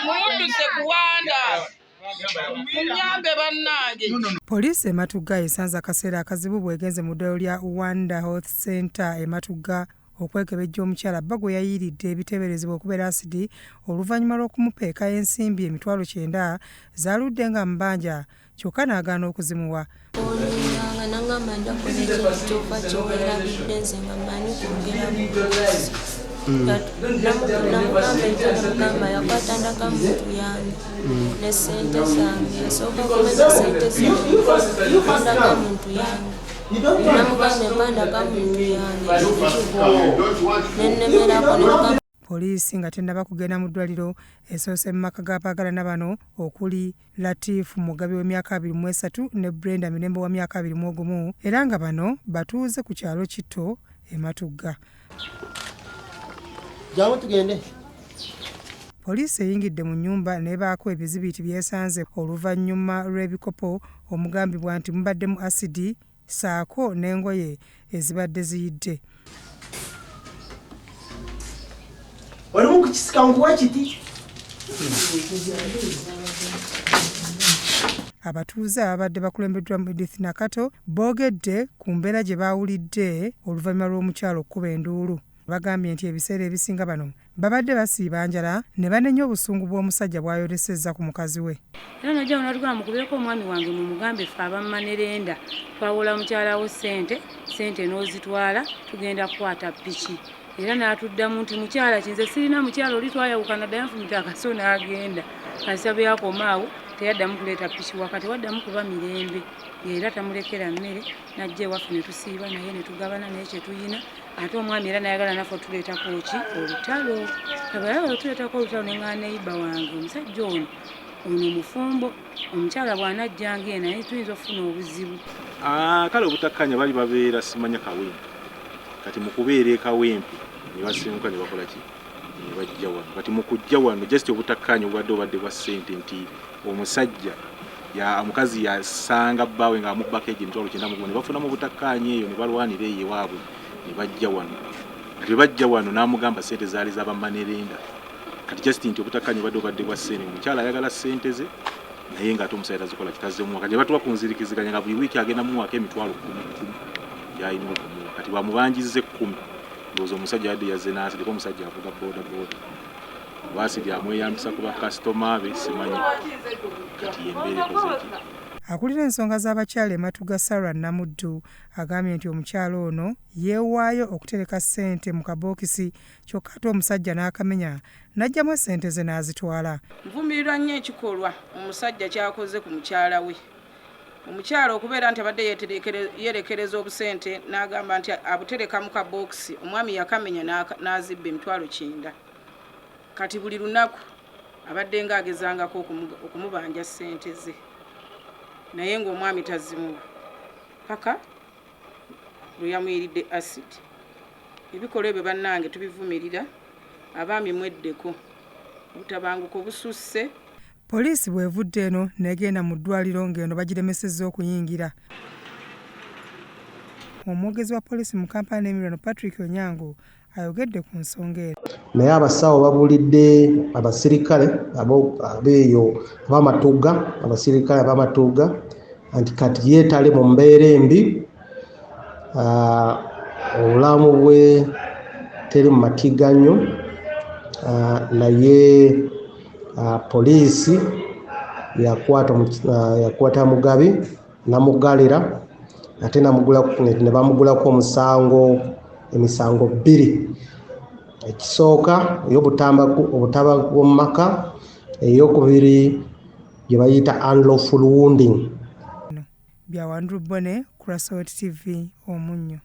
Mumudduse kuwanda. Munyambe bannange. Poliisi e Matugga esanze akaseera akazibu bw'egenze mu ddwaliro lya Wanda Health Center e Matugga okwekebejja omukyala bba gwe yayiiridde ebiteeberezebwa okubeera asidi oluvannyuma lw'okumupeeka ensimbi 90,000 z'aludde ng'amubanja kyokka n'agaana okuzimuwa. Oninganga nangamba nja kola ekintu kyova kyewerabidde nze nga mmanyi kwogera bulungi. Namugamba ekyo namugamba yakwata ndagamuntu yange ne ssente zange yasooka kumenya ssente zange ndagamuntu yange namugamba empa ndagamuntu yange nennemerako nemugamba. Poliisi nga tennaba kugenda mu ddwaliro esoose mu maka g'abaagalana bano okuli Latif Mugabi w'emyaka 23 ne Brenda Mirembe wa myaka 21 era nga bano batuuze ku kyalo Kitto e Matugga. Jangu tugende. Poliisi eyingidde mu nnyumba n'ebaako ebizibiiti by'esanze oluvannyuma lw'ebikopo omugambibwa nti mubaddemu asidi ssaako n'engoye ezibadde ziyidde. Waliwo okukisika nkuwa kiti. Abatuuze ababadde bakulembeddwamu Edith Nakato boogedde ku mbeera gye baawulidde oluvannyuma lw'omukyala okukuba enduulu. Bagambye nti ebiseera ebisinga bano babadde basiiba njala ne banenya obusungu bw'omusajja bw'ayolesezza ku mukazi we. Era n'ojja wano n'atugamba mukubireko omwami wange mumugambe ffe aba manerenda twawola mukyala wo ssente, ssente n'ozitwala tugenda kukwata ppiki. Era n'atuddamu nti mukyala ki nze sirina mukyala oli twayawukana dda yanfumita akaso n'agenda. Kasita bwe yakoma awo teyaddamu kuleeta ppiki waka tewaddamu kuba mirembe ng'era tamulekera mmere n'ajja ewaffe ne tusiiba naye ne tugabana naye kye tuyina ate omwami era nayagala naffe otuleetako ki olutalo. Bwe yayagala otuleetako olutalo ne ŋŋaana neighbor wange omusajja ono ono mufumbo omukyala bw'anajjanga eno naye tuyinza okufuna obuzibu. Kale obutakkaanya bali babeera simanya Kawempe kati mu kubeera e Kawempe ne basenguka ne bakola ki ne bajja wano kati mu kujja wano just obutakkaanya obubadde obadde bwa ssente nti omusajja ya omukazi yasanga bbaawe ng'amubbako egyo 91,000 ne bafunamu obutakkaanya eyo ne balwanira eyo ewaabwe ne bajja wano kati bwe bajja wano n'amugamba ssente zaali za bamanerenda kati just nti obutakkaanya obadde obadde bwa ssente omukyala ayagala ssente ze naye ng'ate omusajja tazikola kitazimuwa kati ne batuwa ku nzirikiziganya nga buli wiiki agenda muwaako 10,000 gy'alina okumuwa kati bamubanjizza 10 ndowooza omusajja yadde yazze n'asirika omusajja avuga boda boda Lwasiri amweyambisa ku bakasitoma be simanyi kati y'embeera ekoze ki. Akulira ensonga z'abakyala e Matuga Sarah Namuddu agambye nti omukyala ono yeewaayo okutereka ssente mu kabookisi kyokka ate omusajja n'akamenya n'aggyamu essente ze n'azitwala. Nvumirira nnyo ekikolwa omusajja ky'akoze ku mukyala we. Omukyala okubeera nti abadde yerekereza obusente n'agamba nti abutereka mu kabookisi, omwami yakamenya n'azibba 90,000. Kati buli lunaku abadde nga agezangako okumubanja ssente ze naye ng'omwami tazimuwa paka lwe yamuyiridde acid. Ebikolwa ebyo bannange tubivumirira, abaami mweddeko, obutabanguko bususse. Poliisi bw'evudde eno n'egenda mu ddwaaliro ng'eno bagiremesezza okuyingira. Omwogezi wa poliisi mu Kampala n'emiriraano Patrick Onyango ayogedde ku nsonga eno. Naye abasawo babuulidde abasirikale abeeyo ab'Amatugga, abasirikale ab'Amatugga nti kati ye tali mu mbeera embi, obulamu bwe teri mu matigga nnyo, naye poliisi yakwata Mugabi namuggalira ate ne bamugulako omusango emisango 2. Ekisooka ey'obutaba bw'omu maka, ey'okubiri gye bayita unlawful wounding. Bya Wandru Bone, Croissant TV, Omunnyo.